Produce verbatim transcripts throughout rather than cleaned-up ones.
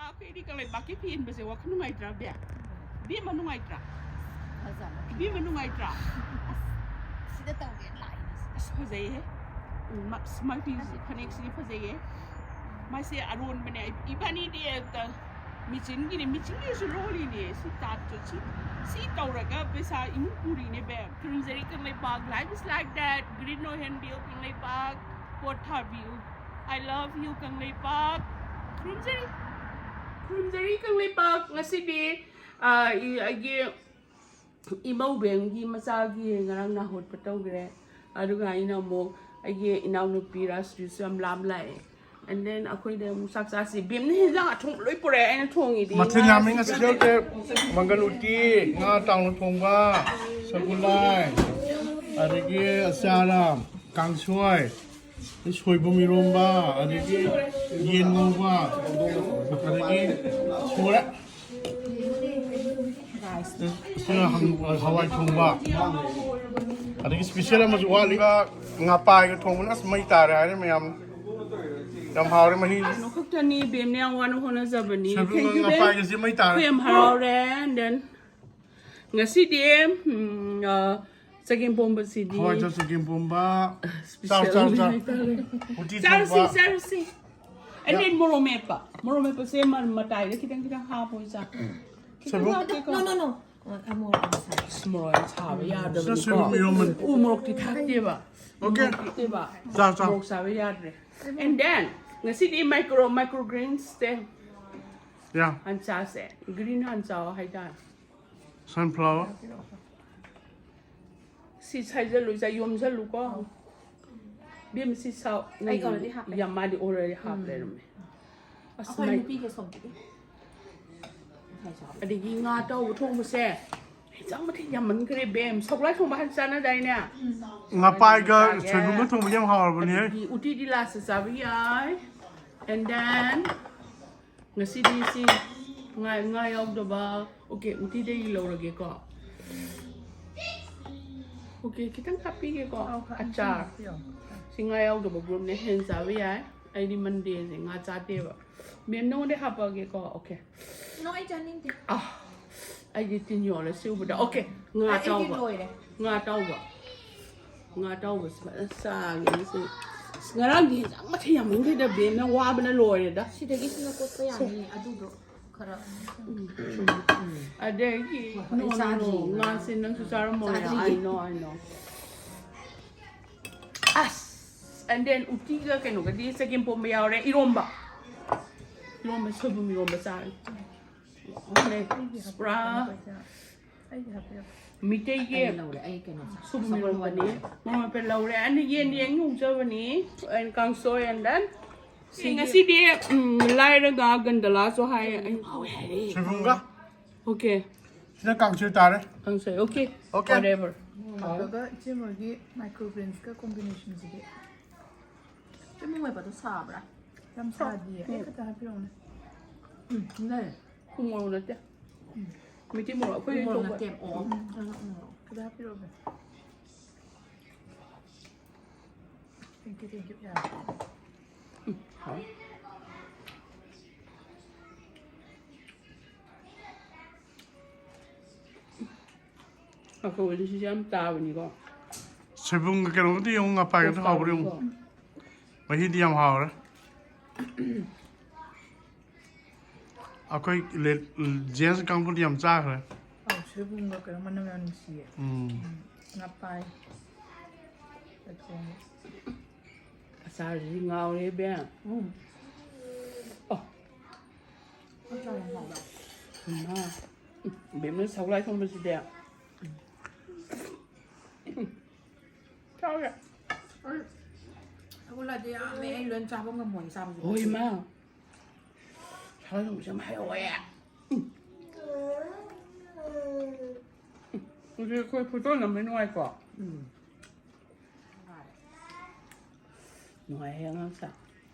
ꯑꯩꯈꯣꯏꯗꯤ ꯀꯪꯂꯩꯄꯥꯛꯀꯤ ꯐꯤ ꯏꯟꯕꯁꯦ ꯋꯥꯈꯜ ꯅꯨꯡꯉꯥꯏꯇ꯭ꯔꯥ, ꯕꯦꯝ? ꯕꯦꯝꯃ ꯅꯨꯡꯉꯥꯏꯇ꯭ꯔꯥ? ꯐꯖꯕ꯫ ꯕꯦꯝꯃ ꯅꯨꯡꯉꯥꯏꯇ꯭ꯔꯥ? ꯁꯤꯗ ꯇꯧꯒꯦ ꯂꯥꯛꯏꯅꯦ ꯁꯤꯗ꯫ ꯑꯁ, ꯐꯖꯩꯍꯦ꯫ ꯎꯝ, ꯃ-, ꯃꯥꯏ ꯐꯤ, ꯐꯅꯦꯛꯁꯤꯗꯤ ꯐꯖꯩꯌꯦ꯫ ꯃꯥꯁꯦ ꯑꯔꯣꯟꯕꯅꯦ꯫ ꯏꯕꯥꯅꯤꯗꯤ ꯍꯦꯛꯇ ꯃꯦꯆꯤꯟꯒꯤꯅꯦ, ꯃꯦꯆꯤꯟꯒꯤꯁꯨ ꯂꯣꯜꯂꯤꯅꯦ꯫ ꯁꯤ ꯇꯥꯠꯁꯨ ꯁꯤ, ꯁꯤ ꯇꯧꯔꯒ ꯄꯩꯁꯥ ꯏꯃꯨꯡ ꯄꯨꯔꯤꯅꯦ, ꯕꯦꯝ꯫ ꯈꯨꯔꯨꯝꯖꯔꯤ Kangleipak, life is like that, green ꯑꯣꯏꯍꯟꯕꯤꯌꯨ Kangleipak, ꯄꯣꯠ ꯊꯥꯕꯤꯌꯨ꯫ I love you Kangleipak. ꯈꯨꯔꯨꯝꯖꯔꯤ, ꯈꯨꯔꯨꯝꯖꯔꯤ Kangleipak. ꯉꯁꯤꯗꯤ, ꯑ, ꯏ-, ꯑꯩꯒꯤ ꯏꯃꯧ ꯕꯦꯝꯒꯤ ꯃꯆꯥꯒꯤ ꯉꯔꯥꯡ ꯅꯥꯍꯨꯠꯄ ꯇꯧꯈ꯭ꯔꯦ꯫ ꯑꯗꯨꯒ ꯑꯩꯅ ꯑꯃꯨꯛ ꯑꯩꯒꯤ ꯏꯅꯥꯎꯅꯨꯄꯤ ꯔꯥꯁꯇ꯭ꯔꯤꯁꯨ ꯌꯥꯝ ꯂꯥꯝ ꯂꯥꯛꯑꯦ꯫ And then ꯑꯩꯈꯣꯏꯗ ꯑꯃꯨꯛ ꯆꯥꯛ ꯆꯥꯁꯤ꯫ ꯕꯦꯝꯅ ꯍꯦꯟꯖꯥꯡ ꯑꯊꯣꯡꯕ ꯂꯣꯏ ꯄꯨꯔꯛꯑꯦ, ꯑꯩꯅ ꯊꯣꯡꯉꯤꯗꯤ꯫ ꯃꯊꯦꯜ ꯌꯥꯝꯃꯤ ꯉꯁꯤꯗꯤ꯫ ꯃꯪꯒꯜ ꯎꯇꯤ, ꯉꯥ ꯇꯥꯎꯅ ꯊꯣꯡꯕ, ꯁꯒꯨꯂꯥꯏ, ꯑꯗꯒꯤ ꯑꯆꯥꯔ, ꯀꯥꯡꯁꯣꯏ, ꯁꯣꯏꯕꯨꯝ ꯏꯔꯣꯝꯕ, ꯑꯗꯒꯤ ꯌꯦꯟ ꯉꯧꯕ, ꯑꯗꯒꯤ ꯁꯨꯔꯦ꯫ ꯁꯤꯅ ꯍꯪ-, ꯍꯋꯥꯏ ꯊꯣꯡꯕ꯫ ꯑꯗꯒꯤ special ꯑꯃꯁꯨ ꯋꯥꯠꯂꯤꯕ ꯉꯥꯄꯥꯏꯒ ꯊꯣꯡꯕꯅ ꯑꯁ ꯃꯩ ꯇꯥꯔꯦ ꯍꯥꯏꯔꯦ ꯃꯌꯥꯝ꯫ ꯌꯥꯝ ꯍꯥꯎꯔꯦ ꯃꯍꯤ꯫ ꯀꯩꯅꯣ ꯈꯛꯇꯅꯤ, ꯕꯦꯝꯅ ꯌꯥꯝ ꯋꯥꯅ ꯍꯣꯠꯅꯖꯕꯅꯤ꯫ ꯁꯣꯏꯕꯨꯝ Thank you, ꯕꯦꯝ꯫ ꯉꯥꯄꯥꯏꯒꯁꯦ ꯃꯩ ꯇꯥꯔꯦ꯫ ꯑꯩꯈꯣꯏ ꯌꯥꯝ ꯍꯔꯥꯎꯔꯦ꯫ And then ꯉꯁꯤꯗꯤ, ꯎꯝ, ꯑ, ꯆꯒꯦꯝ ꯄꯣꯝꯕꯁꯤꯗꯤ ꯍꯋꯥꯏ ꯆꯒꯦꯝ ꯄꯣꯝꯕ꯫ special ꯆꯥꯎ, ꯆꯥꯎ, ꯆꯥꯎ꯫ ꯍꯥꯏꯇꯥꯔꯦ꯫ ꯎꯇꯤ ꯆꯥꯔꯨꯁꯤ, ꯊꯣꯡꯕ꯫ ꯆꯥꯔꯨꯁꯤ꯫ And then ꯃꯣꯔꯣꯛ ꯃꯦꯠꯄ꯫ ꯃꯣꯔꯣꯛ ꯃꯦꯠꯄꯁꯦ ꯃ-, ꯃꯇꯥꯏꯗ ꯈꯤꯇꯪ ꯈꯤꯇꯪ ꯍꯥꯞꯄꯣ, ꯏꯆꯥ꯫ ꯈꯤꯇꯪ ꯁꯣꯏꯕꯨꯝ꯫ ꯍꯥꯞꯀꯦꯀꯣ꯫ No, no, no. ꯑ, ꯑꯃꯣꯔꯣꯛ ꯑꯃ ꯁꯥꯏ꯫ ꯑꯁ, ꯃꯣꯔꯣꯛ ꯌꯥꯝ ꯁꯥꯕ ꯌꯥꯗꯕꯅꯤꯀꯣ꯫ ꯁꯣꯏꯕꯨꯝ ꯏꯔꯣꯝꯕꯅꯤ꯫ ꯎ ꯃꯣꯔꯣꯛꯇꯤ ꯊꯥꯛꯇꯦꯕ꯫ Okay꯫ ꯊꯥꯛꯇꯦꯕ꯫ ꯆꯥꯎ, ꯆꯥꯎ꯫ ꯃꯣꯔꯣꯛ ꯆꯥꯕ ꯌꯥꯗ꯭ꯔꯦ꯫ And then ꯉꯁꯤꯗꯤ micro, micro greens ꯁꯦ Yeah꯫ ꯍꯥꯟ ꯆꯥꯁꯦ꯫ Green ꯍꯥꯟ ꯆꯥꯎ ꯍꯥꯏꯇꯥꯔꯦ꯫ Sunflower꯫ ꯁꯤ ꯁꯥꯏꯖꯜꯂꯨ, ꯏꯆꯥ, ꯌꯣꯝꯁꯜꯂꯨꯀꯣ꯫ ꯕꯦꯝ, ꯁꯤ ꯁꯥꯎ꯫ ꯑꯩ already ꯍꯥꯞꯄꯦ꯫ ꯌꯥꯝ, ꯃꯥꯗꯤ already ꯍꯥꯞ ꯂꯩꯔꯝꯃꯦ꯫ ꯑꯁ, ꯑꯩꯈꯣꯏ ꯃꯥꯏ-, ꯅꯨꯄꯤꯒ ꯁꯣꯝꯗꯒꯤ꯫ ꯑꯗꯒꯤ ꯉꯥ ꯑꯇꯥꯎꯕ ꯊꯣꯡꯕꯁꯦ ꯍꯦꯟꯖꯥꯡ ꯃꯊꯦꯜ ꯌꯥꯝꯃꯟꯈ꯭ꯔꯦ, ꯕꯦꯝ꯫ ꯁꯧꯒ꯭ꯔꯥꯏ ꯊꯣꯡꯕ ꯍꯥꯟꯅ ꯆꯥꯅꯗꯥꯏꯅꯦ? ꯉꯥꯄꯥꯏꯒ ꯆꯥꯒꯦ꯫ ꯁꯣꯏꯕꯨꯝꯒ ꯊꯣꯡꯕꯗꯤ ꯌꯥꯝ ꯍꯥꯎꯔꯕꯅꯦꯍꯦ꯫ ꯑꯗꯒꯤ ꯎꯇꯤꯗꯤ last ꯆꯥꯕ ꯌꯥꯏ꯫ And then ꯉꯁꯤꯗꯤ ꯁꯤ ꯉꯥ, ꯉꯥ ꯌꯥꯎꯗꯕ꯫ Okay, ꯎꯇꯤꯗꯒꯤ ꯂꯧꯔꯒꯦꯀꯣ꯫ Okay, ꯈꯤꯇꯪ ꯍꯥꯞꯄꯤꯒꯦꯀꯣ꯫ ꯑꯆꯥꯔ꯫ ꯁꯤ ꯉꯥ ꯌꯥꯎꯗꯕ groupꯅꯦ, ꯍꯦꯟꯅ ꯆꯥꯕ ꯌꯥꯏ꯫ ꯑꯩꯗꯤ Mondayꯁꯦ ꯉꯥ ꯆꯥꯗꯦꯕ꯫ ꯃꯦꯝ, ꯅꯉꯣꯟꯗ ꯍꯥꯞꯄꯛꯑꯒꯦꯀꯣ꯫ ꯑꯣꯀꯦ꯫ ꯅꯣ, ꯑꯩ ꯆꯥꯅꯤꯡꯗꯦ꯫ ꯑꯥ, ꯑꯩꯒꯤ ꯇꯤꯟ ꯌꯣꯜꯂꯦ ꯁꯤ ꯎꯕꯗ꯫ ꯑꯣꯀꯦ, ꯉꯥ ꯑꯩꯒꯤ ꯑꯇꯥꯎꯕ꯫ ꯂꯣꯏꯔꯦ꯫ ꯉꯥ ꯑꯇꯥꯎꯕ꯫ ꯉꯥ ꯑꯇꯥꯎꯕꯁꯤ ꯐꯖꯅ ꯆꯥꯒꯦ ꯉꯁꯤ꯫ ꯑꯁ, ꯉꯔꯥꯡꯗꯤ ꯍꯦꯟꯖꯥꯡ ꯃꯊꯦꯜ ꯌꯥꯝꯃꯟꯈ꯭ꯔꯦꯗ ꯕꯦꯝꯅ ꯋꯥꯕꯅ ꯂꯣꯏꯔꯦꯗ꯫ ꯁꯤꯗꯒꯤꯁꯨꯅ ꯀꯣꯠꯄ ꯌꯥꯅꯤ ꯑꯗꯨꯗꯣ ꯈꯔ꯫ ꯑꯗꯒꯤ ꯍꯣꯏ, ꯑꯩ no, no, no, ꯆꯥꯗ꯭ꯔꯤꯌꯦ꯫ ꯉꯥꯁꯦ ꯅꯪꯁꯨ ꯆꯥꯔꯝꯃꯣꯏ꯫ ꯆꯥꯗ꯭ꯔꯤꯌꯦ꯫ I know, I know. ꯑꯁ, and then ꯎꯇꯤꯒ ꯀꯩꯅꯣꯒꯗꯤ ꯆꯒꯦꯝ ꯄꯣꯝꯕ ꯌꯥꯎꯔꯦ, ꯏꯔꯣꯝꯕ꯫ ꯏꯔꯣꯝꯕ, ꯁꯣꯏꯕꯨꯝ ꯏꯔꯣꯝꯕ ꯆꯥꯔꯦ꯫ ꯄꯨꯔꯥ ꯑꯩꯒꯤ ꯍꯥꯞꯄꯤꯔꯛꯑꯣ꯫ ꯃꯤꯇꯩꯒꯤ ꯑꯩ ꯂꯧꯔꯦ, ꯑꯩ ꯀꯩꯅꯣ ꯆꯥ-, ꯁꯣꯏꯕꯨꯝ ꯆꯥꯛꯍꯥꯎ ꯏꯔꯣꯝꯕꯅꯤ꯫ ꯍꯋꯥꯏ꯫ ꯃꯣꯔꯣꯛ ꯃꯦꯠꯄ ꯂꯧꯔꯦ꯫ ꯑꯩꯅ ꯌꯦꯟ ꯌꯦꯡ ꯉꯧꯖꯕꯅꯤ꯫ And ꯀꯥꯡꯁꯣꯏ and then ꯁꯤ ꯉꯁꯤꯗꯤ ꯎꯝ, ꯂꯥꯏꯔꯒ ꯒꯟꯗꯂꯥꯁꯨ ꯍꯥꯏ꯫ ꯑꯩ ꯍꯥꯎꯋꯦ ꯍꯥꯏꯔꯦ꯫ ꯁꯣꯏꯕꯨꯝꯒ Okay. ꯁꯤꯅ ꯀꯥꯡꯁꯣꯏ ꯇꯥꯔꯦ꯫ ꯀꯥꯡꯁꯣꯏ꯫ Okay. Okay. Whatever. ꯑꯗꯨꯒ ꯏꯆꯦ ꯃꯣꯏꯒꯤ ꯃꯥꯏꯀ꯭ꯔꯣꯒ꯭ꯔꯤꯟꯁꯀ ꯀꯣꯝꯕꯤꯅꯦꯁꯟꯁꯤꯗꯤ ꯆꯨꯝꯃꯨ ꯑꯣꯏꯕꯗꯣ ꯁꯥꯕ꯭ꯔꯥ? ꯌꯥꯝ ꯁꯥꯗꯤꯌꯦ꯫ ꯑꯩ ꯈꯛꯇ ꯍꯥꯞꯄꯤꯔꯛꯎꯅꯦ꯫ ꯎꯝ, ꯂꯩ꯫ ꯎ ꯃꯣꯔꯣꯛ ꯅꯠꯇꯦ꯫ ꯃꯤꯇꯤ ꯃꯣꯔꯣꯛ ꯑꯩꯈꯣꯏ ꯃꯣꯔꯣꯛ ꯊꯣꯛꯄ꯫ ꯅꯠꯇꯦ꯫ ꯑꯣ꯫ ꯎꯝ, ꯎꯝ, ꯎꯝ, ꯈꯤꯇ ꯍꯥꯞꯄꯤꯔꯛꯎꯅꯦ꯫ Thank you, thank you. ꯌꯥꯔꯦ꯫ ꯍꯥꯎ꯫ ꯃꯥꯏꯀ꯭ꯔꯣꯋꯦꯕꯁꯤꯁꯨ ꯌꯥꯝ ꯇꯥꯕꯅꯤꯀꯣ꯫ ꯁꯣꯏꯕꯨꯝꯒ ꯀꯩꯅꯣꯒꯗꯤ ꯌꯦꯡꯉꯨ, ꯉꯥꯄꯥꯏꯒꯗꯣ ꯍꯥꯎꯕ꯭ꯔꯥ ꯌꯦꯡꯉꯨ꯫ ꯇꯥꯕꯅꯤꯀꯣ꯫ ꯃꯍꯤꯗꯤ ꯌꯥꯝ ꯍꯥꯎꯔꯦ꯫ ꯑꯩꯈꯣꯏ ꯖꯦꯟꯁ ꯀꯥꯡꯕꯨꯗꯤ ꯌꯥꯝ ꯆꯥꯈ꯭ꯔꯦ꯫ ꯑꯧ, ꯁꯣꯏꯕꯨꯝꯒ ꯀꯩꯅꯣ ꯃꯅꯝ ꯌꯥꯝ ꯅꯨꯡꯁꯤꯌꯦ꯫ ꯎꯝ꯫ ꯎꯝ, ꯉꯥꯄꯥꯏ꯫ ꯑꯆꯥꯔꯁꯤꯗꯤ ꯉꯥꯎꯔꯦ ꯏꯕꯦꯝ꯫ ꯎꯝ꯫ ꯑꯣ꯫ ꯑꯆꯥꯔ ꯌꯥꯝ ꯍꯥꯎꯕ꯭ꯔꯥ? ꯏꯃꯥ꯫ ꯕꯦꯝꯅ ꯁꯒꯣꯜꯍꯋꯥꯏ ꯊꯣꯡꯕꯁꯤꯗꯤ꯫ ꯆꯥꯎꯔꯦ꯫ ꯑꯩ ꯁꯒꯣꯜꯍꯋꯥꯏꯗꯤ ꯌꯥꯝꯃꯦ, ꯑꯩ ꯂꯣꯏ ꯆꯥꯕ ꯉꯝꯃꯣꯏ ꯆꯥꯕꯁꯨ꯫ ꯍꯣꯏ ꯏꯃꯥ꯫ ꯁꯒꯣꯜꯍꯋꯥꯏ ꯊꯣꯡꯕꯁꯦ ꯌꯥꯝ ꯍꯩꯍꯧꯋꯦ꯫ ꯍꯧꯖꯤꯛ ꯑꯩꯈꯣꯏ ꯐꯣꯇꯣ ꯅꯝꯕ ꯅꯨꯡꯉꯥꯏꯀꯣ꯫ ꯎꯝ꯫ ꯅꯨꯡꯉꯥꯏꯍꯦ ꯑꯉꯥꯡꯁꯦ꯫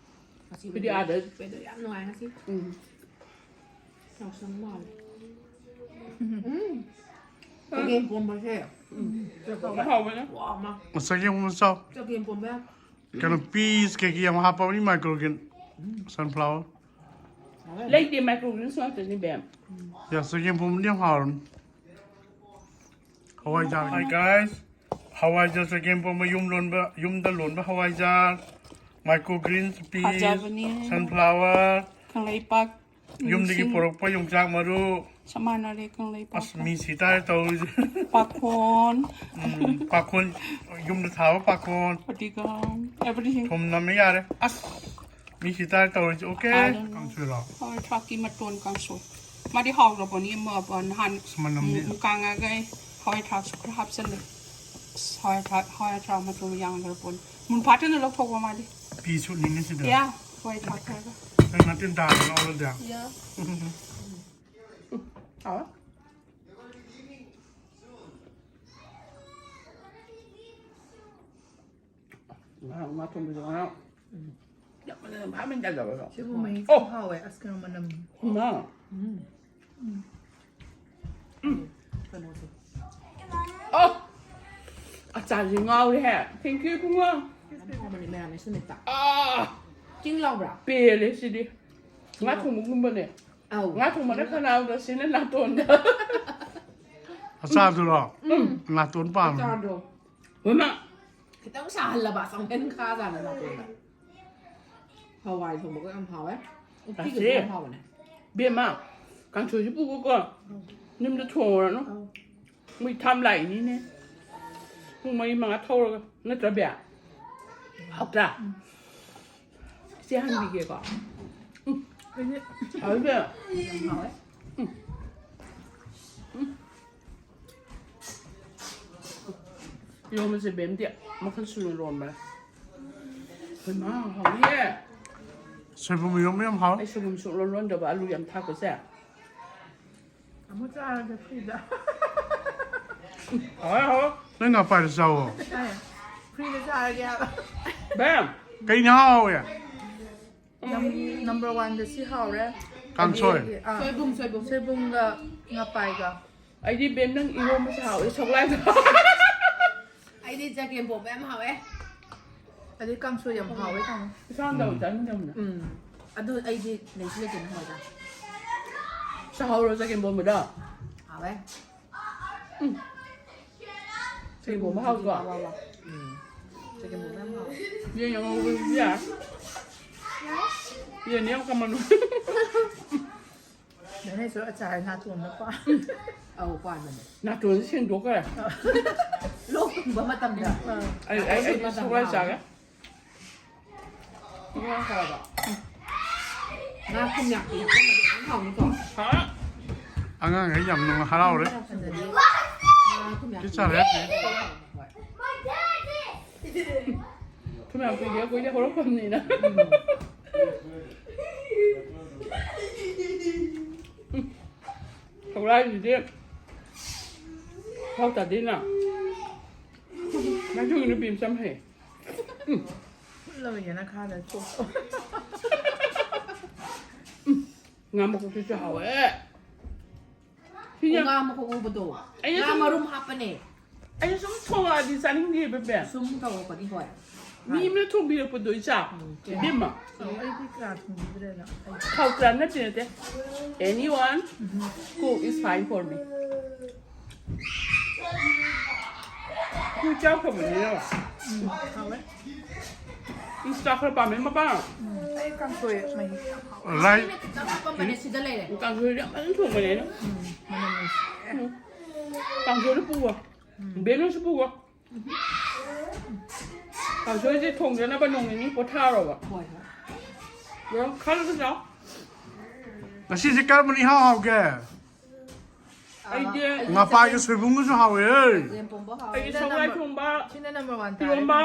ꯉꯁꯤ ꯑꯩꯈꯣꯏꯗꯤ ꯑꯥꯗ weather ꯌꯥꯝ ꯅꯨꯡꯉꯥꯏ ꯉꯁꯤ꯫ ꯎꯝ꯫ ꯌꯥꯎꯁꯪ ꯃꯥꯜꯂꯦ꯫ ꯎꯝ꯫ ꯆꯒꯦꯝ ꯄꯣꯝꯕꯁꯦ꯫ ꯍꯥꯎꯕꯅꯦ꯫ ꯋꯥ ꯃ꯫ ꯆꯒꯦꯝ ꯑꯃ ꯆꯥꯎ꯫ ꯆꯒꯦꯝ ꯄꯣꯝꯕ ꯌꯥꯝ꯫ ꯀꯩꯅꯣ peas ꯀꯩꯀꯩ ꯌꯥꯝ ꯍꯥꯞꯄꯕꯅꯤ ꯃꯥꯏꯀ꯭ꯔꯣꯒ꯭ꯔꯤꯟ꯫ Sunflower꯫ ꯂꯩꯇꯦ, microgreens ꯉꯥꯛꯇꯅꯤ, ꯕꯦꯝ꯫ ꯌꯥ, ꯆꯒꯦꯝ ꯄꯣꯝꯕꯗꯤ ꯌꯥꯝ ꯍꯥꯎꯔꯅꯤ꯫ ꯍꯋꯥꯏꯖꯥꯔ꯫ Hi guys, ꯍꯋꯥꯏꯖꯥꯔ ꯆꯒꯦꯝ ꯄꯣꯝꯕ, ꯌꯨꯝ ꯂꯣꯟꯕ, ꯌꯨꯝꯗ ꯂꯣꯟꯕ ꯍꯋꯥꯏꯖꯥꯔ, microgreens, peas, ꯐꯖꯕꯅꯤ꯫ Sunflower, ꯀꯪꯂꯩꯄꯥꯛ, ꯌꯨꯝꯗꯒꯤ ꯅꯤꯡꯁꯤꯡ-, ꯄꯨꯔꯛꯄ ꯌꯣꯡꯆꯥꯛ ꯃꯔꯨ꯫ ꯆꯞ ꯃꯥꯟꯅꯔꯦ, ꯀꯪꯂꯩꯄꯥꯛꯀ꯫ ꯑꯁ, ꯃꯤ ꯁꯤ ꯇꯥꯔꯦ ꯇꯧꯔꯤꯁꯦ꯫ ꯄꯥꯈꯣꯟ꯫ ꯎꯝ, ꯄꯥꯈꯣꯟ, ꯌꯨꯝꯗ ꯊꯥꯕ ꯄꯥꯈꯣꯟ꯫ ꯐꯗꯤꯒꯣꯝ, everything꯫ ꯊꯨꯝ ꯅꯝꯃꯦ ꯌꯥꯔꯦ꯫ ꯑꯁ, ꯃꯤ ꯁꯤ ꯇꯥꯔꯦ ꯇꯧꯔꯤꯁꯦ꯫ Okay꯫ I don't know꯫ ꯀꯥꯡꯁꯣꯏꯔꯣ? ꯍꯋꯥꯏ ꯊ꯭ꯔꯥꯛꯀꯤ ꯃꯇꯣꯟ ꯀꯥꯡꯁꯣꯏ꯫ ꯃꯥꯗꯤ ꯍꯥꯎꯈ꯭ꯔꯕꯅꯤ, ꯑꯃ, ꯑꯃ ꯅꯍꯥꯟ ꯑꯁ, ꯃꯅꯝꯗꯤ꯫ ꯃꯨ-, ꯃꯨꯀꯥꯉꯥꯒ ꯑꯩ ꯍꯋꯥꯏ ꯊ꯭ꯔꯥꯛꯁꯨ ꯈꯔ ꯍꯥꯞꯆꯜꯂꯦ꯫ ꯑꯁ, ꯍꯋꯥꯏ ꯊ꯭ꯔꯥꯛ, ꯍꯋꯥꯏ ꯊ꯭ꯔꯥꯛ ꯃꯇꯣꯟ ꯌꯥꯝꯈ꯭ꯔꯕꯅꯤ꯫ ꯃꯨꯟ ꯐꯥꯠꯇꯅ ꯂꯧꯊꯣꯛꯄ ꯃꯥꯗꯤ꯫ ꯄꯤ ꯁꯨꯠꯅꯤꯅꯦ ꯁꯤꯗ꯫ ꯌꯥ, ꯍꯋꯥꯏ ꯊ꯭ꯔꯥꯛ ꯈꯔꯒ꯫ ꯅꯪ ꯅꯇꯤꯟ ꯇꯥꯗꯅ ꯂꯧꯔꯗꯤ꯫ ꯌꯥ꯫ ꯎꯝ, ꯍꯥꯎꯋꯦ꯫ ꯉꯥ, ꯉꯥ ꯊꯣꯡꯕꯁꯨ ꯉꯔꯥꯡ ꯌꯥꯝ ꯃꯅꯝ ꯐꯥꯃꯤꯟ ꯇꯥꯗꯕꯗꯣ꯫ ꯁꯤꯕꯨ ꯃꯍꯤꯁꯨ ꯑꯣ! ꯍꯥꯎꯋꯦ, ꯑꯁ, ꯀꯩꯅꯣ ꯃꯅꯝ꯫ ꯉꯥ꯫ ꯎꯝ꯫ ꯎꯝ꯫ ꯀꯩꯅꯣꯁꯦ꯫ ꯑꯣ! ꯑꯆꯥꯔꯁꯦ ꯉꯥꯎꯔꯦꯍꯦ꯫ Thank you, ꯏꯕꯨꯡꯉꯣ꯫ ꯍꯥꯎꯕꯅꯦ, ꯃꯌꯥꯝ ꯁꯨ ꯃꯤꯠꯇ꯫ ꯑꯥ! ꯆꯤꯡ ꯂꯥꯎꯕ꯭ꯔꯥ? ꯄꯦꯜꯂꯦ ꯁꯤꯗꯤ꯫ ꯉꯥ ꯊꯣꯡꯕꯒꯨꯝꯕꯅꯦ꯫ ꯑꯧ꯫ ꯉꯥ ꯊꯣꯡꯕꯅ ꯈꯅꯥꯎꯗ, ꯁꯤꯅ ꯅꯥꯇꯣꯟꯗ꯫ ꯑꯆꯥꯔꯗꯨꯔꯣ? ꯎꯝ꯫ ꯅꯥꯇꯣꯟ ꯄꯥꯝꯃꯦ꯫ ꯑꯆꯥꯔꯗꯣ꯫ ꯍꯣꯏꯃꯥ! ꯈꯤꯇꯪ ꯁꯥꯍꯜꯂꯕ, ꯆꯪꯍꯟ ꯈꯥꯖꯥꯠꯅ ꯅꯥꯇꯣꯟꯗ꯫ ꯍꯋꯥꯏ ꯊꯣꯡꯕꯒ ꯌꯥꯝ ꯍꯥꯎꯋꯦ꯫ ꯎꯇꯤꯒꯁꯨ ꯑꯁꯤ ꯌꯥꯝ ꯍꯥꯎꯕꯅꯦ꯫ ꯕꯦꯝꯃ, ꯀꯥꯡꯁꯣꯏꯁꯨ ꯄꯨꯒꯣꯀꯣ꯫ ꯌꯨꯝꯗ ꯊꯣꯡꯉꯨꯔꯅꯨ꯫ ꯑꯧ꯫ ꯃꯣꯏ ꯊꯥꯝ ꯂꯥꯛꯏꯅꯤꯅꯦ꯫ ꯄꯨꯡ ꯃꯔꯤ ꯃꯉꯥ ꯊꯧꯔꯒ꯫ ꯅꯠꯇ꯭ꯔ, ꯕꯦ? ꯍꯥꯎꯇ꯭ꯔꯥ? ꯎꯝ꯫ ꯏꯆꯦ ꯍꯟꯕꯤꯒꯦꯀꯣ꯫ ꯎꯝ꯫ ꯑꯩꯗꯤ ꯍꯥꯎꯋꯤ, ꯕꯦ꯫ ꯌꯥꯝ ꯍꯥꯎꯋꯦ꯫ ꯎꯝ꯫ ꯎꯝ꯫ ꯏꯔꯣꯝꯕꯁꯦ ꯕꯦꯝꯗꯤ ꯃꯈꯜ ꯁꯨꯅ ꯂꯣꯟꯕꯅꯦ꯫ ꯍꯩꯃꯥ, ꯍꯥꯎꯅꯤꯌꯦ꯫ ꯁꯣꯏꯕꯨꯝ ꯏꯔꯣꯝꯕ ꯌꯥꯝ ꯍꯥꯎꯋꯦ꯫ ꯑꯩ ꯁꯣꯏꯕꯨꯝ ꯁꯨꯡꯂꯣꯟ ꯂꯣꯟꯗꯕ, ꯑꯂꯨ ꯌꯥꯝ ꯊꯥꯛꯄꯁꯦ꯫ ꯑꯃꯨꯛ ꯆꯥꯔꯒꯦ ꯐ꯭ꯔꯤꯗ꯫ ꯍꯥꯎꯋꯦ, ꯍꯥꯎꯋꯦ꯫ ꯅꯣꯏ ꯉꯥꯄꯥꯏꯗꯣ ꯆꯥꯎꯋꯣ꯫ ꯑꯦ, ꯐ꯭ꯔꯤꯗ ꯆꯥꯔꯒꯦ ꯍꯥꯏꯕ꯫ ꯕꯦꯝ! ꯀꯩꯅ ꯍꯥꯎꯋꯦ? ꯅꯝ-, number one ꯗ ꯁꯤ ꯍꯥꯎꯔꯦ꯫ ꯀꯥꯡꯁꯣꯏ꯫ ꯑꯗꯒꯤ, ꯑꯥ, ꯁꯣꯏꯕꯨꯝ, ꯁꯣꯏꯕꯨꯝ꯫ ꯁꯣꯏꯕꯨꯝꯒ ꯉꯥꯄꯥꯏꯒ꯫ ꯑꯩꯗꯤ ꯕꯦꯝ ꯅꯪ ꯏꯔꯣꯝꯕꯁꯦ ꯍꯥꯎꯋꯦ, ꯁꯒꯣꯜ ꯍꯋꯥꯏꯗꯣ꯫ ꯑꯩꯗꯤ ꯆꯒꯦꯝ ꯄꯣꯝꯕ ꯌꯥꯝ ꯍꯥꯎꯋꯦ꯫ ꯑꯗꯩ ꯀꯥꯡꯁꯣꯏ ꯌꯥꯝ ꯍꯥꯎꯋꯦ, ꯇꯥꯃꯣ꯫ ꯏꯁꯥꯅ ꯇꯧ ꯎꯝ꯫ ꯆꯥꯅꯤꯡꯗꯕꯅ꯫ ꯎꯝ꯫ ꯑꯗꯨ ꯑꯩꯗꯤ ꯂꯩꯁꯨ ꯂꯩꯇꯦꯅ ꯍꯣꯏꯗ꯫ ꯆꯥꯍꯧꯔꯣ ꯆꯒꯦꯝ ꯄꯣꯝꯕꯗꯣ꯫ ꯍꯥꯎꯋꯦ꯫ ꯆꯒꯦꯝ ꯄꯣꯝꯕ ꯍꯥꯎꯇ꯭ꯔꯣ? ꯋꯥ, ꯋꯥ, ꯋꯥ꯫ ꯎꯝ꯫ ꯆꯒꯦꯝ ꯄꯣꯝꯕ ꯌꯥꯝ ꯍꯥꯎꯋꯦ꯫ ꯌꯦꯟ ꯑꯉꯧꯕꯗꯨꯗꯤ ꯌꯥꯔꯦ꯫ ꯌꯦꯟꯗꯤ ꯌꯥꯝ ꯀꯃꯟ ꯑꯣꯏ꯫ ꯅꯅꯦꯁꯨ ꯑꯆꯥꯔ ꯅꯥꯇꯣꯟꯗ ꯄꯥ꯫ ꯑꯧ, ꯄꯥꯟꯕꯅꯦ꯫ ꯅꯥꯇꯣꯟꯁꯦ ꯁꯦꯡꯗꯣꯛꯈ꯭ꯔꯦ꯫ ꯂꯣꯛ ꯊꯨꯡꯕ ꯃꯇꯝꯗ꯫ ꯑꯩ ꯑꯩ ꯑꯩꯗꯤ ꯁꯒꯣꯜ ꯆꯥꯒꯦ꯫ ꯉꯥ ꯊꯨꯝ ꯌꯥꯛꯄꯤ ꯍꯥꯞꯆꯜꯂꯗꯤ ꯌꯥꯝ ꯍꯥꯎꯅꯤꯀꯣ꯫ ꯑꯉꯥꯡꯈꯩ ꯌꯥꯝ ꯅꯨꯡꯉꯥꯏ ꯍꯔꯥꯎꯔꯦ꯫ ꯐꯖꯅ ꯉꯥ ꯊꯨꯝ ꯌꯥꯛꯄꯤ꯫ ꯁꯤ ꯆꯥꯔꯦ꯫ ꯍꯣꯏ꯫ ꯊꯨꯝ ꯌꯥꯝ ꯄꯤꯒꯦ ꯑꯩꯈꯣꯏꯗꯤ ꯍꯧꯔꯛꯐꯝꯅꯤꯅ꯫ ꯁꯧꯔꯥꯏꯁꯤꯗꯤ ꯍꯥꯎ ꯇꯥꯗꯦꯅ꯫ ꯅꯪꯁꯨ ꯅꯨꯄꯤ ꯃꯆꯝ ꯍꯩ꯫ ꯐꯨꯠꯂꯕ ꯌꯦꯅꯈꯥꯗ ꯆꯣꯞꯄꯣ꯫ ꯉꯥ ꯃꯀꯣꯛꯇꯨꯁꯨ ꯍꯥꯎꯋꯦ꯫ ꯁꯤꯅ ꯉꯥ ꯃꯀꯣꯛ ꯉꯧꯕꯗꯣ꯫ ꯑꯩꯅ ꯉꯥ ꯁꯨꯝ ꯃꯔꯨꯝ ꯍꯥꯞꯄꯅꯦ꯫ ꯑꯩꯅ ꯁꯨꯝ ꯊꯣꯡꯉꯛꯑꯗꯤ ꯆꯥꯅꯤꯡꯗꯦ ꯕꯦꯕꯦ꯫ ꯁꯨꯝ ꯇꯧꯔꯛꯄꯅꯤ ꯍꯣꯏ꯫ ꯃꯤ ꯑꯃꯅ ꯊꯣꯡꯕꯤꯔꯛꯄꯗꯣ ꯏꯆꯥ꯫ ꯏꯕꯦꯝꯃ꯫ ꯑꯩꯗꯤ ꯀꯌꯥ ꯊꯣꯡꯕꯤꯗ꯭ꯔꯦꯗ꯫ ꯈꯥꯎ ꯇꯔꯥ ꯅꯠꯇꯦ ꯅꯠꯇꯦ꯫ Anyone cook is fine for me. ꯑꯩꯈꯣꯏ ꯆꯥꯛ ꯊꯣꯡꯕꯅꯤꯅ꯫ ꯍꯥꯎꯋꯦ꯫ ꯏꯁ ꯆꯥꯛ ꯈꯔ ꯄꯥꯝꯃꯦ ꯃꯄꯥ꯫ ꯑꯩ ꯀꯥꯡꯁꯣꯏ ꯃꯍꯤ ꯌꯥꯝ ꯍꯥꯎꯋꯦ꯫ ꯂꯥꯏ ꯈꯤꯇꯪ ꯍꯥꯞꯄꯝꯕꯅꯦ ꯁꯤꯗ ꯂꯩꯔꯦ꯫ ꯀꯥꯡꯁꯣꯏꯗꯤ ꯌꯥꯝ ꯐꯖꯅ ꯊꯣꯡꯕꯅꯦ ꯑꯩꯅ꯫ ꯎꯝ, ꯃꯅꯝ ꯅꯨꯡꯁꯤ꯫ ꯀꯥꯡꯁꯣꯏꯗꯣ ꯄꯨꯒꯣ꯫ ꯕꯦꯅꯨꯁꯨ ꯄꯨꯒꯣ꯫ ꯀꯥꯡꯁꯣꯏꯁꯦ ꯊꯣꯡꯖꯅꯕ ꯅꯣꯡ ꯅꯤꯅꯤ ꯄꯣꯊꯥꯔꯣꯕ꯫ ꯍꯣꯏ ꯍꯣꯏ꯫ ꯑꯗꯣ ꯈꯜꯂꯒ ꯆꯥꯎ꯫ ꯉꯁꯤꯁꯦ ꯀꯔꯝꯕꯅ ꯏꯍꯥꯎ ꯍꯥꯎꯒꯦ? ꯑꯩꯗꯤ ꯉꯥꯄꯥꯏꯒ ꯁꯣꯏꯕꯨꯝꯒꯁꯨ ꯍꯥꯎꯋꯦ꯫ ꯆꯦꯟ ꯄꯣꯝꯕ ꯍꯥꯎꯋꯦ꯫ ꯑꯩꯗꯤ ꯁꯒꯣꯜ ꯊꯣꯡꯕ, ꯁꯤꯅ ꯅꯝꯕꯔ ꯋꯥꯟ ꯏꯔꯣꯝꯕ꯫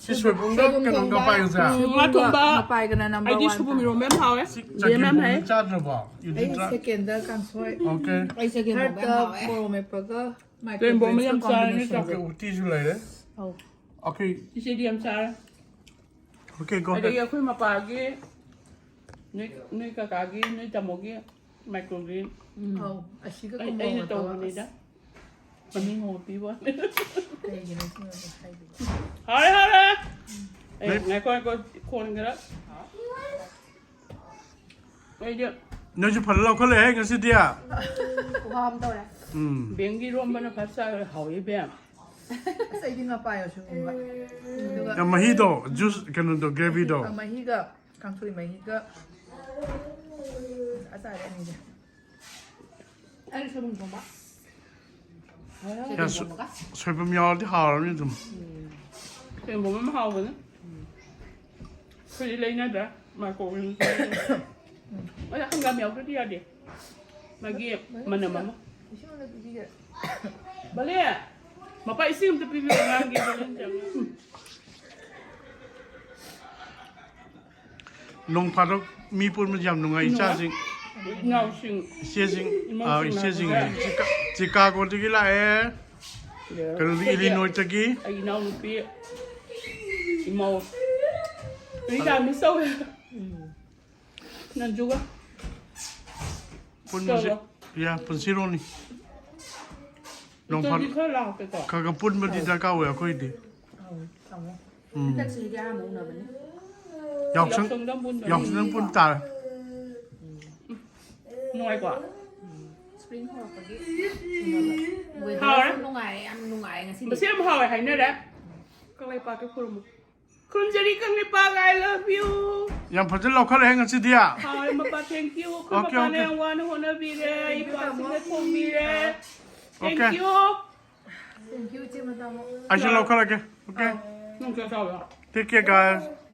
ꯁꯤ ꯁꯣꯏꯕꯨꯝꯒ ꯀꯩꯅꯣ ꯉꯥꯄꯥꯏꯒꯁꯦ꯫ ꯎꯝ, ꯉꯥ ꯊꯣꯡꯕ꯫ ꯃꯄꯥꯏꯒꯅ ꯅꯝꯕꯔ ꯑꯩꯗꯤ ꯋꯥꯟ ꯁꯣꯏꯕꯨꯝ ꯇꯥꯔꯦ꯫ ꯏꯔꯣꯝꯕ ꯌꯥꯝ ꯍꯥꯎꯋꯦ꯫ ꯁꯤ ꯌꯦꯟ ꯌꯥꯝ ꯍꯩ꯫ ꯆꯥꯗ꯭ꯔꯕꯣ? You ꯑꯩ did try? ꯁꯦꯀꯦꯟꯗ ꯀꯥꯡꯁꯣꯏ꯫ Okay. ꯑꯩ ꯆꯒꯦꯝ ꯄꯣꯝꯕ ꯌꯥꯝ ꯍꯥꯎꯋꯦ꯫ ꯆꯒꯦꯝ ꯄꯣꯝꯕ ꯌꯥꯝ ꯆꯥꯔꯦ꯫ Okay, ꯎꯇꯤꯁꯨ ꯂꯩꯔꯦ꯫ ꯑꯧ꯫ Okay. ꯏꯆꯦꯗꯤ ꯌꯥꯝ ꯆꯥꯔꯦ꯫ Okay, go ꯑꯗꯒꯤ ahead. ꯑꯩꯈꯣꯏ ꯃꯄꯥꯒꯤ, ꯅꯣꯏ, ꯅꯣꯏ ꯀꯀꯥꯒꯤ, ꯅꯣꯏ ꯇꯥꯃꯣꯒꯤ microwave꯫ ꯑꯧ꯫ ꯑꯁꯤꯒ ꯑꯩ, ꯑꯩꯅ ꯀꯨꯝꯃꯣꯒ ꯇꯧꯔ ꯇꯧꯕꯅꯤꯗ꯫ ꯑꯁ꯫ ꯃꯃꯤꯡ ꯑꯃ ꯄꯤꯕ꯫ ꯀꯩꯒꯤꯅꯣ ꯁꯤꯃꯗꯤ ꯍꯥꯏꯗꯨꯕꯣ? ꯍꯥꯎꯔꯦ, ꯍꯥꯎꯔꯦ꯫ ꯑꯦ, ꯉꯥꯏꯈꯣ, ꯉꯥꯏꯈꯣ, ꯈꯣꯟ ꯈꯔ꯫ ꯑꯩꯗꯤ ꯅꯣꯏꯁꯨ ꯐꯖꯅ ꯂꯧꯈꯠꯂꯛꯑꯦ ꯉꯁꯤꯗꯤ꯫ ꯈꯨꯍꯥꯎ ꯑꯃ ꯇꯧꯔꯦ꯫ ꯎꯝ꯫ ꯕꯦꯡꯒꯤ ꯏꯔꯣꯝꯕꯅ ꯐꯖ ꯆꯥꯈ꯭ꯔꯦ, ꯍꯥꯎꯏ ꯏꯕꯦꯝ꯫ ꯑꯁ, ꯑꯩꯗꯤ ꯉꯥ ꯄꯥꯏ ꯃꯁꯨꯡꯒꯨꯝꯕ꯫ ꯑꯗꯨꯒ ꯌꯥꯝ ꯃꯍꯤꯗꯣ, ꯖꯨꯁ ꯀꯩꯅꯣꯗꯣ, ꯒ꯭ꯔꯦꯚꯤꯗꯣ꯫ ꯑ, ꯃꯍꯤꯒ, ꯀꯥꯡꯁꯣꯏ ꯃꯍꯤꯒ꯫ ꯑꯆꯥꯔ ꯑꯅꯤꯁꯦ꯫ ꯑꯩ ꯁꯣꯏꯕꯨꯝ ꯊꯣꯡꯕ꯫ ꯌꯥ, ꯁꯣꯏꯕꯨꯝ ꯁꯣꯏꯕꯨꯝ ꯌꯥꯎꯔꯗꯤ ꯍꯥꯎꯔꯅꯤ ꯑꯗꯨꯝ꯫ ꯁꯣꯏꯕꯨꯝ ꯑꯃ ꯍꯥꯎꯕꯅꯦ꯫ ꯑꯩꯈꯣꯏꯗꯤ ꯂꯩꯅꯗ꯭ꯔꯦ, ꯃꯥꯏꯀ꯭ꯔꯣꯋꯦꯚ꯫ ꯑꯗ ꯍꯪꯒꯥꯝ ꯌꯥꯎꯗ꯭ꯔꯗꯤ ꯌꯥꯗꯦ꯫ ꯃꯥꯒꯤ ꯃꯅꯝ ꯑꯃ꯫ ꯏꯁꯤꯡ ꯑꯃ ꯄꯤꯕꯤꯒꯦ꯫ ꯕꯂꯦ, ꯃꯄꯥ ꯏꯁꯤꯡ ꯑꯝꯇ ꯄꯤꯕꯤꯌꯨ, ꯑꯉꯥꯡꯒꯤ ꯕꯂꯦꯟ ꯆꯪꯉꯦ꯫ ꯅꯣꯡ ꯐꯥꯗꯣꯛ ꯃꯤ ꯄꯨꯟꯕꯁꯦ ꯌꯥꯝ ꯅꯨꯡꯉꯥꯏ, ꯅꯨꯡꯉꯥꯏ꯫ ꯏꯆꯥꯁꯤꯡ, ꯏꯅꯥꯎꯁꯤꯡ, ꯏꯆꯦꯁꯤꯡ, ꯏꯃꯧꯁꯤꯡ ꯑꯥ, ꯏꯆꯦꯁꯤꯡ ꯂꯥꯛꯄꯁꯦ꯫ ꯆꯤꯀꯥ-, ꯆꯤꯀꯥꯒꯣꯗꯒꯤ ꯂꯥꯛꯑꯦ꯫ ꯀꯩꯅꯣꯗꯒꯤ, ꯑꯩꯈꯣꯏꯒꯤ ꯏꯂꯤꯅꯣꯏꯇꯒꯤ꯫ ꯑꯩ ꯏꯅꯥꯎꯅꯨꯄꯤ, ꯏꯃꯧ꯫ ꯔꯤꯇꯥ ꯃꯤꯁ ꯇꯧꯋꯦ꯫ ꯅꯟꯖꯨꯒ꯫ ꯄꯨꯟꯕꯁꯦ, ꯆꯠꯂꯣ꯫ ꯌꯥ, ꯄꯨꯟꯁꯤꯔꯣꯅꯤ꯫ ꯅꯣꯡ ꯏꯆꯟꯗꯤ ꯐꯥꯗꯣꯛ ꯈꯔ ꯂꯥꯛꯀꯦꯀꯣ꯫ ꯈꯔ ꯈꯔ ꯄꯨꯟꯕꯗꯤ ꯗꯔꯀꯥꯔ ꯑꯣꯏ ꯑꯩꯈꯣꯏꯗꯤ꯫ ꯑꯧ, ꯇꯥꯃꯣ꯫ ꯎꯝ꯫ ꯍꯟꯗꯛ ꯆꯍꯤꯗꯤ ꯑꯍꯥꯟꯕ ꯎꯅꯕꯅꯤ꯫ ꯌꯥꯎꯁꯪ, ꯌꯥꯎꯁꯪꯗ ꯄꯨꯟꯕꯅꯤ꯫ ꯌꯥꯎꯁꯪꯗ ꯄꯨꯟ ꯇꯥꯔꯦ꯫ ꯅꯨꯡꯉꯥꯏꯀꯣ? ꯎꯝ꯫ Spring ꯍꯧꯔꯛꯄꯒꯤ ꯎꯅꯕ꯫ ꯍꯥꯎꯔꯦ꯫ Weatherꯁꯨ ꯅꯨꯡꯉꯥꯏꯔꯦ, ꯌꯥꯝ ꯅꯨꯡꯉꯥꯏꯔꯦ ꯉꯁꯤꯗꯤ꯫ ꯃꯁꯤ ꯌꯥꯝ ꯍꯥꯎꯋꯦ ꯍꯥꯏꯅꯔꯦ꯫ ꯀꯪꯂꯩꯄꯥꯛꯀꯤ ꯈꯨꯔꯨꯝꯃꯨ꯫ ꯈꯨꯔꯨꯝꯖꯔꯤ ꯀꯪꯂꯩꯄꯥꯛ, I love you꯫ ꯌꯥꯝ ꯐꯖꯅ ꯂꯧꯈꯠꯂꯦ ꯉꯁꯤꯗꯤ꯫ ꯍꯥꯎꯔꯦ ꯃꯄꯥ, thank you꯫ ꯑꯩꯈꯣꯏ OK, ꯃꯄꯥꯅ OK꯫ ꯌꯥꯝ ꯋꯥꯅ ꯍꯣꯠꯅꯕꯤꯔꯦ, ꯏꯄꯥꯁꯤꯡꯅ ꯊꯣꯡꯕꯤꯔꯦ꯫ Thank OK꯫ You꯫ Thank you, ꯏꯆꯦ ꯃꯇꯥꯃꯣ꯫ ꯑꯩꯁꯨ ꯂꯧꯈꯠꯂꯒꯦ꯫ OK꯫ ꯑꯧ꯫ ꯅꯪ ꯆꯥꯛ ꯆꯥꯎꯔꯣ꯫ Take care, guys꯫